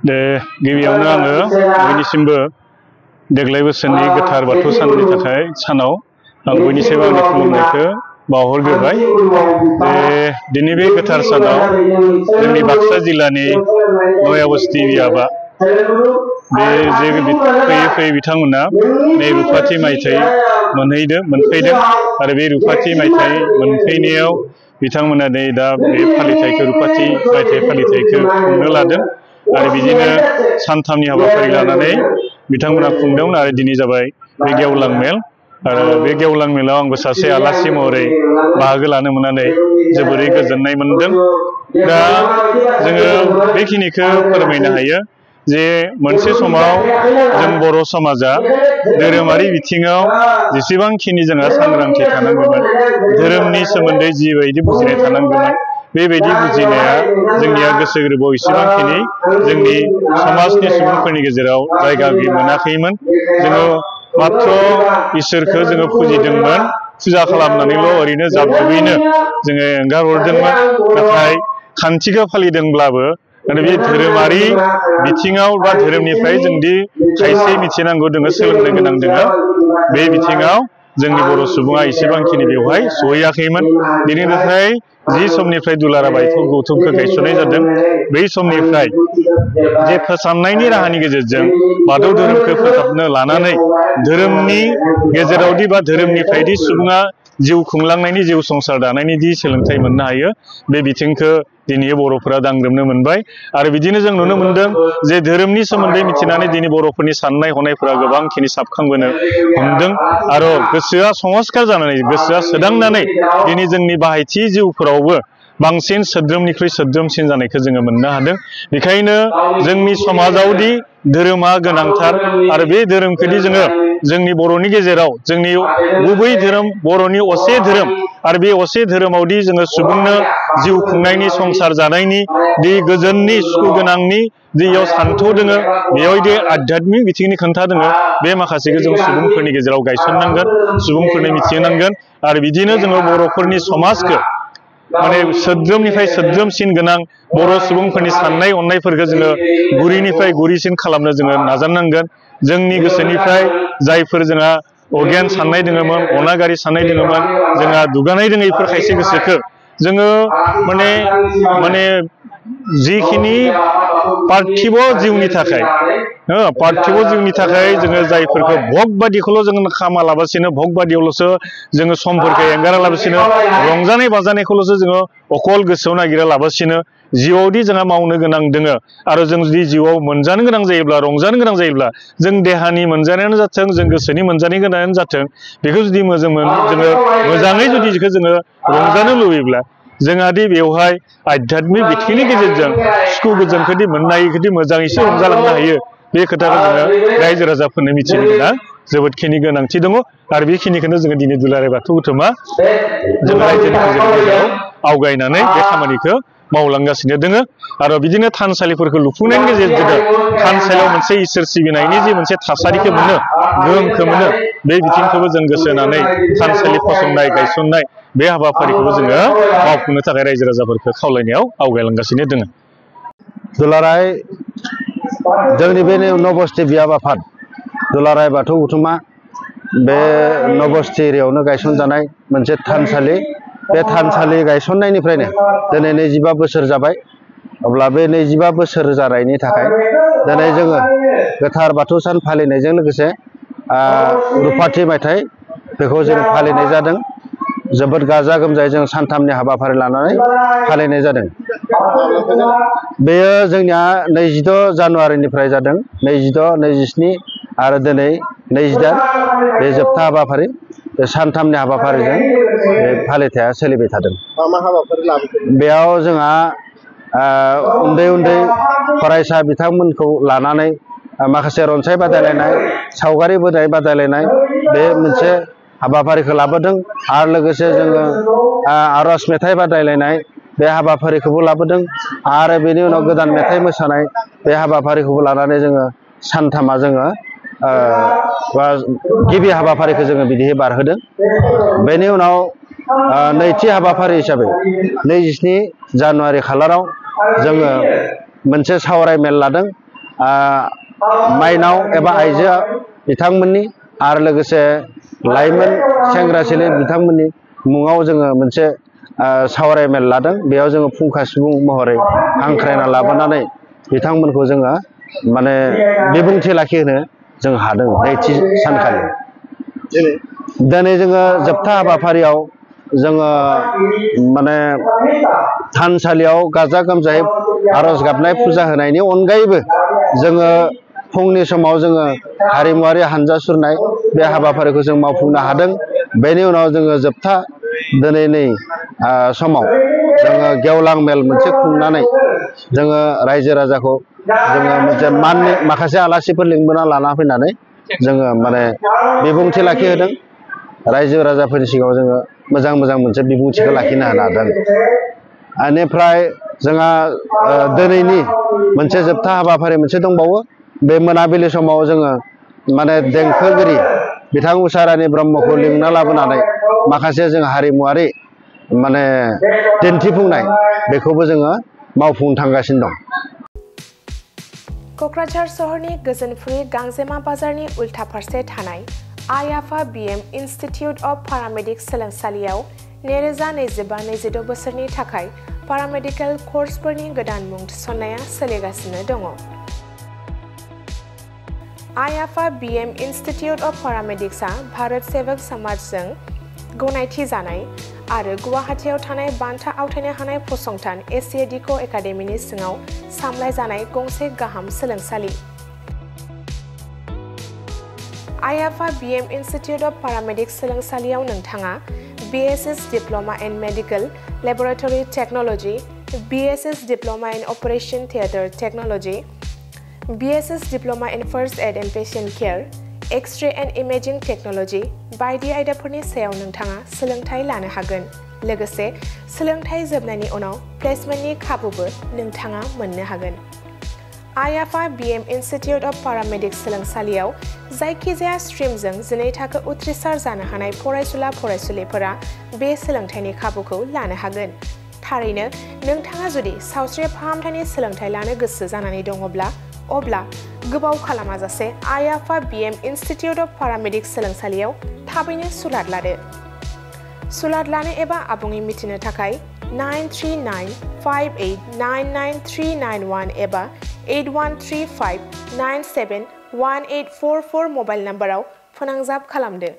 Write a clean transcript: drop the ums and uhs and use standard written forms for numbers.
गिबियावनो आङो बयनिसिमबो देग्लाय बोसोरनि गोथार बाथौ साननि थाखाय सानाव आं बयनिसिमबो आंनि खुलुमनायखौ बावहरग्रोबाय। दिनै बे गोथार सानाव जोंनि बाक्सा जिल्लानि नयाबस्थि बियाबा बे जे फैयै फैयै बिथांमोना नै रुफाथि मायथाइ मोनफैदों आरो बे रुफाथि मायथाइ मोनफैनायाव बिथांमोना नै दा बे फालिथायखौ रुफाथि मायथाइ फालिथायखौ खुंनो लादों आरो बिदिनो सानथामनि हाबाफारि लानानै बिथांमोना खुंदोंमोन आरो दिनै जाबाय बे गेवलां मेल आरो बे गेवलां मेलाव आंबो सासे आलासि महरै बाहागो लानो मोननानै जोबोरै गोजोननाय मोनदों। दा जोङो बेखिनिखौ फोरमायनो हायो जे मोनसे समाव जों बर' समाजा धोरोमारि बिथिङाव जेसेबांखिनि जोंहा सांग्रांथि थानांगौमोन, धोरोमनि सोमोन्दै जिबायदि बुजिनाय थानांगौमोन, बेबायदि बुजिनाया जोंनिया गोसो गोरबोआव एसेबांखिनि जोंनि समाजनि सुबुंफोरनि गेजेराव जायगा मोनाखैमोन। जोङो मात्र इसोरखौ जोङो फुजिदोंमोन, फुजा खालामनानैल' ओरैनो जाब-जुबैनो जोङो एंगार हरदोंमोन। नाथाय खान्थिखौ फालिदोंब्लाबो बे धोरोमारि बिथिङाव बा धोरोमनिफ्राय जोंदि खायसे मिथिनांगौ दोङो, सोलोंनो गोनां दोङो, बे बिथिङाव जोंनि बर' सुबुङा एसेबांखिनि बेवहाय सहैयाखैमोन। बेनिफ्राय जि समनिफ्राय दुलाराय बाथौ गौथुमखौ गायसननाय जादों, बै समनिफ्राय जे फोसाबनायनि राहानि गेजेरजों बाथौ धोरोमखौ फोसाबनो लानानै धोरोमनि गेजेरावदि बा धोरोमनिफ्रायदि सुबुङा जिउ खुंलांनायनि, जिउ संसार दानायनि दि सोलोंथाइ मोननो हायो, बे बिथिंखौ दिनै बर'फोरा दांग्रोमनो मोनबाय। आरो बिदिनो जों नुनो मोनदों जे धोरोमनि सोमोन्दै मिथिनानै दिनै बर'फोरनि साननाय हनायफोरा गोबांखिनि साबखांबोनो हमदों आरो गोसोआ संस्कार जानानै, गोसोआ सोदांनानै दिनै जोंनि बाहायथि जिउफोरावबो बांसिन सोद्रोमनिख्रुइ सोद्रोमसिन जानायखौ जोङो मोननो हादों। बेखायनो जोंनि समाजावदि धोरोमा गोनांथार आरो बे धोरोमखौदि जोङो जोंनि बर'नि गेजेराव जोंनि गुबै धोरोम, बर'नि असे धोरोम, आरो बे असे धोरोमावदि जोङो सुबुंनो जिउ खुंनायनि, संसार जानायनि, दि गोजोननि, सुखु गोनांनि जियाव सान्थौ दोङो, बेयावदि आध्यात्मिक बिथिंनि खोन्था दोङो, बे माखासेखौ जों सुबुंफोरनि गेजेराव गायसननांगोन, सुबुंफोरनो मिथिहोनांगोन। आरो बिदिनो जोङो बर'फोरनि समाजखौ माने सोद्रोमनिफ्राय सोद्रोमसिन गोनां बर' सुबुंफोरनि साननाय हनायफोरखौ जोङो गुरैनिफ्राय गुरैसिन खालामनो जोङो नाजानांगोन। जोंनि गोसोनिफ्राय जायफोर जोंहा अगियान साननाय दोङोमोन, अनागारि साननाय दोङोमोन, जोंहा दुगानाय दोङैफोर खायसे गोसोखौ जोङो माने जिखिनि पार्थिब जिउनि थाखाय जोङो जायफोरखौ भग बादिखौल' जोङो खामालाबासिनो, भग बादियावल'सो जोङो समफोरखौ एंगारा लाबासिनो, रंजानाय बाजानायखौल'सो जोङो अकल गोसोआव नागिरा लाबासिनो, जिउआवदि जोंहा मावनो गोनां दोङो आरो जों जुदि जिउआव मोनजानो गोनां जायोब्ला, रंजानो गोनां जायोब्ला, जों देहानि मोनजानायानो जाथों, जों गोसोनि मोनजानाय गोनाङानो जाथों, बेखौ जुदि जोङो मोजाङै जुदि बेखौ जोङो रंजानो लुबैब्ला, जोंहादि बेवहाय आध्यात्मिक बिथिंनि गेजेरजों सुखु गोजोनखौदि मोननो हायोखौदि मोजाङैसो रंजालांनो हायो, बे खोथाखौ जोङो रायजो राजाफोरनो मिथिनो गोनां जोबोदखिनि गोनांथि दङ। आरो बेखिनिखौनो जोङो दिनै दुलाराय बाथौ गौथुमा जों रायजोनि गेजेराव आवगायनानै बे खामानिखौ मावलांगासिनो दोङो। आरो बिदिनो थानसालिफोरखौ लुफुंनायनि गेजेरजों थानसालियाव मोनसे इसोर सिबिनायनि जि मोनसे थासारिखौ मोनो, गोहोमखौ मोनो, बे बिथिंखौबो जों गोसो होनानै थानसालि फसंनाय, गायसननाय बे हाबाफारिखौबो जोङो मावफुंनो थाखाय रायजो राजाफोरखौ खावलायनायाव आवगायलांगासिनो दोङो। दुलाराय जोंनि बे नबस्थि बियाब आफाद दुलाराय बाथौ गौथुमा बे नबस्थि एरियायावनो गायसनजानाय मोनसे थानसालि। बे थानसालि गायसननायनिफ्रायनो दिनै 25 बोसोर जाबाय। अब्ला बे 25 बोसोर जानायनि थाखाय दिनै जोङो गोथार बाथौ सान फालिनायजों लोगोसे रुफाथि मायथाइ बेखौ जों फालिनाय जादों। जोबोद गाजा गोमजायै जों सानथामनि हाबाफारि लानानै फालिनाय जादों। बेयो जोंनिया 26 जानुवारिनिफ्राय जादों। 26, 27 आरो दिनै 28 बे जोबथा हाबाफारि। बे सानथामनि हाबाफारिजों बे फालिथाया सोलिबाय थादों। बेयाव जोंहा उन्दै उन्दै फरायसा बिथांमोनखौ लानानै माखासे रनसाय बादायलायनाय, सावगारि बोनाय बादायलायनाय बे मोनसे हाबाफारिखौ लाबोदों। आरो लोगोसे जोङो आरज मेथाइ बादायलायनाय बे हाबाफारिखौबो लाबोदों। आरो बेनि उनाव गोदान मेथाइ मोसानाय बे हाबाफारिखौबो लानानै जोङो सानथामा जोङो गिबि हाबाफारिखौ जोङो बिदिहै बारहोदों। बेनि उनाव नैथि हाबाफारि हिसाबै 27 जानुवारि खालाराव जोङो मोनसे सावराय मेल लादों। माइनाव एबा आइजो बिथांमोननि आरो लोगोसे लाइमोन सेंग्रा सिख्ला बिथांमोननि मुङाव जोङो मोनसे सावरायमेल लादों बेयाव जोङो फुंखा सुबुं महरै हांख्रायना लाबोनानै बिथांमोनखौ जोङो माने बिबुंथि लाखिहोनो जों हादों नैथि सानखालि दिनै जोङो जोबथा हाबाफारियाव जोङो माने थानसालियाव गाजा गोमजायै आरज गाबनाय फुजा होनायनि अनगायैबो जोङो फुंनि समाव जोङो हारिमुआरि हानजा सुरनाय बे हाबाफारिखौ जों मावफुंनो हादों बेनि उनाव जोङो जोबथा दिनैनि समाव जोङो गेवलां मेल मोनसे खुंनानै जोङो रायजो राजाखौ जोङो मोनसे माननि माखासे आलासिफोर लिंबोना लाना फैनानै जोङो माने बिबुंथि लाखिहोदों रायजो राजाफोरनि सिगाङाव जोङो मोजां मोनसे बिबुंथिखौ लाखिनो हादों बेनिफ्राय जोंहा दिनैनि मोनसे जोबथा हाबाफारि मोनसे दंबावो बे मोनाबिलि समाव जोङो माने देंखोगिरि बिथां उषाराणि ब्रह्मखौ लिंना लाबोनानै माखासे जों हारिमुआरि माने दिन्थिफुंनाय बेखौबो जोङो मावफुंनो थांगासिनो दं। क'क्राझार सहरनि गोजोनफुरि गांजेमा बाजारनि उल्था फारसे थानाय आइ आफा BM इन्स्टिटिउट अफ पारामेडिक्स सोलोंसालियाव 2025-26 बोसोरनि थाखाय पारामेडिकेल कर्सफोरनि गोदान मुं थिसननाया सोलिगासिनो दङ। आइ आफा BM इन्स्टिटिउट अफ पारामेडिक्सआ भारत सेवक समाजजों गनायथि जानाय आरो गुवाहाटीआव थानाय बान्था आवथायनो हानाय फसंथान एसियाडिक' एकाडेमिनि सिङाव सामलायजानाय गंसे गाहाम सोलोंसालि। आइ आफा BM इन्स्टिटिउट अफ पारामेडिक्स सोलोंसालियाव नोंथाङा BSS diploma in medical laboratory technology, BSS diploma in operation theatre technology, BSS diploma in first aid and patient care, x-ray and imaging technology बायदि आयदाफोरनि सायाव नोंथाङा सोलोंथाय लानो हागोन। लोगोसे सोलोंथाय जोबनायनि उनाव प्लेसमेन्टनि खाबुबो नोंथाङा मोननो हागोन। आइ आफा BM इन्स्टिटिउट अफ पारामेडिक्स सोलोंसालियाव जायखिजाया स्ट्रिमजों 12 थाखो उथ्रिसार जानो हानाय फरायसुला फरायसुलिफोरा बे सोलोंथायनि खाबुखौ लानो हागोन। थारैनो नोंथाङा जुदि सावस्रि फाहामथायनि सोलोंथाय लानो गोसो जानानै दङब्ला अब्ला गोबाव खालामाजासे आइ आफा BM इन्स्टिटिउट अफ पारामेडिक्स सोलोंसालियाव थाबैनो सुलाद लादो। सुलाद लानो एबा आबुङै मिथिनो थाखाय 9395899391 एबा 8135971844 मबाइल नाम्बाराव फोनांजाब खालामदो।